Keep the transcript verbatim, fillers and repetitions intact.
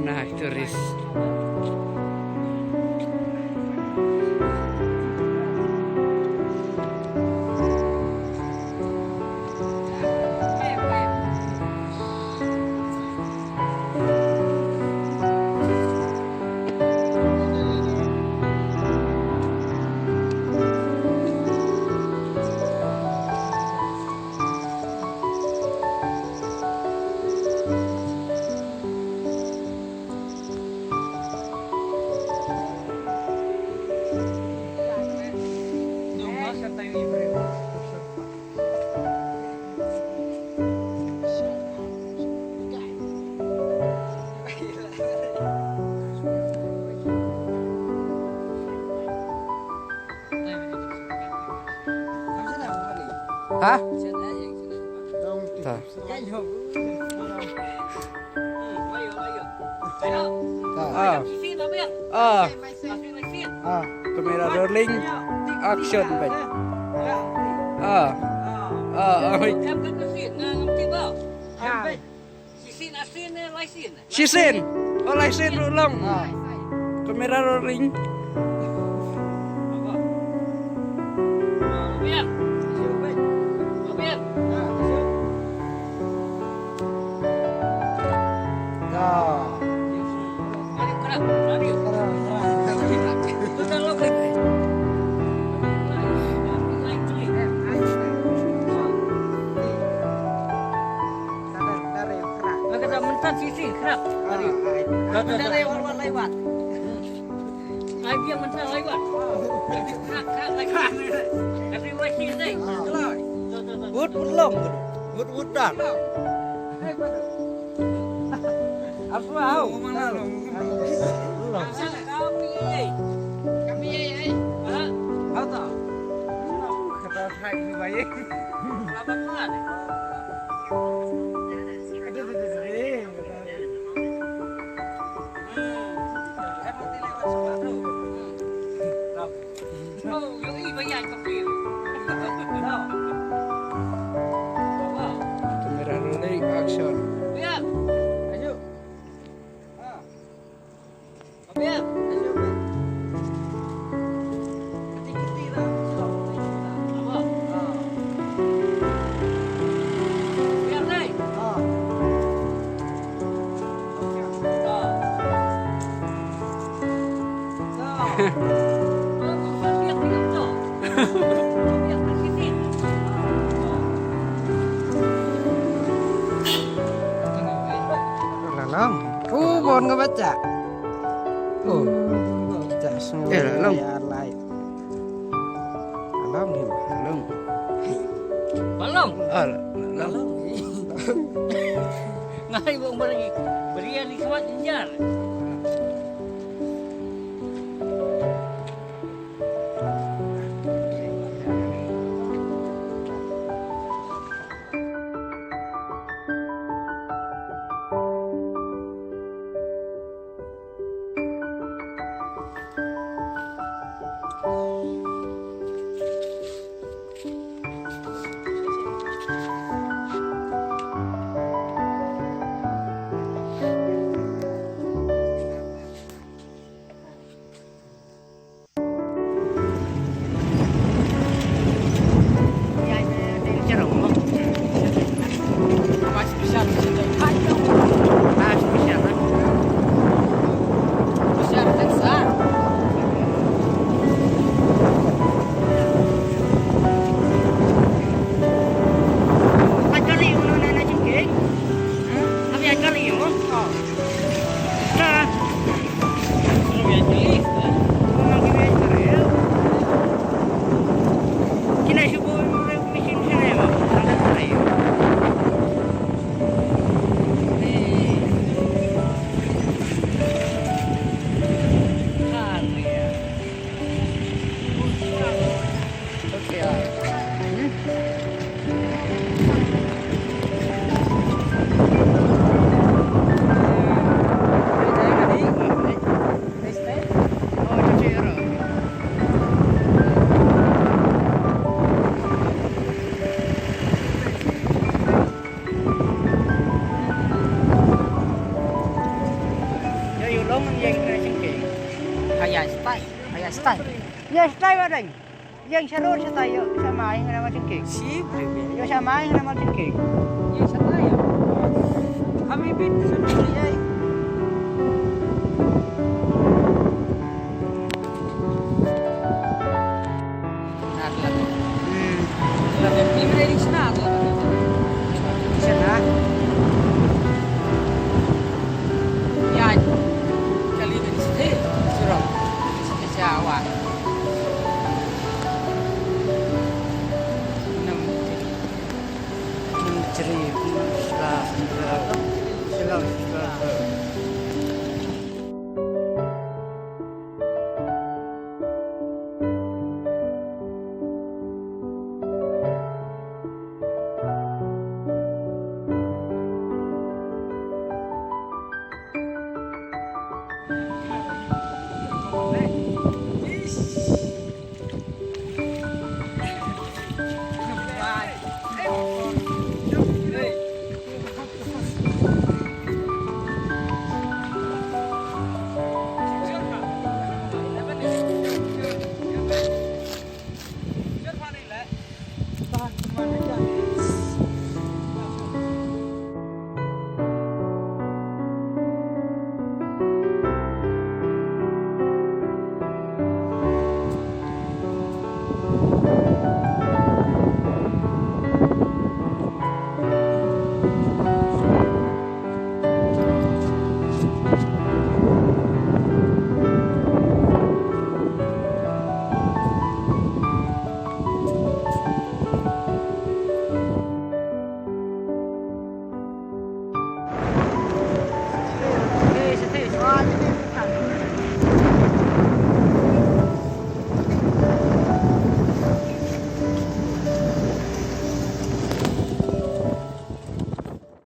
Nah, tourist. Ha? Ta. Ta. Ah. Ah. Kamera rolling. Action, bhai. Ah. Ah, ah, bhai. Shisien. Oh, lai sien ruh long. Kamera rolling. Kata mentan sisi kerap. Tadi. Kata dari wan-wan lewat. Ai dia mentan lewat. Kerap, kerap lagi. Tapi wasi ni. Wut pelong. Wut wutar. Apa au? Kami ai. Kami ai. Ha? Au ta. Kata hai baik. Selamat malam. Kamera rolling, action. Lalang. Oh, bon ka baca. Oh, baca semua. Eh, lalang. Ya, lai. Lalang ni, lalang. Lalang. Ah, lalang. Ngai bong beri. Beri yang dikemat jenjar. Stai. Ïa stai ba dang. Ïa shalor stai ïa sama ïa nama jingkik. Ïa sama ïa nama jingkik. Ïa stai ïa. Kami bit shalor ïa.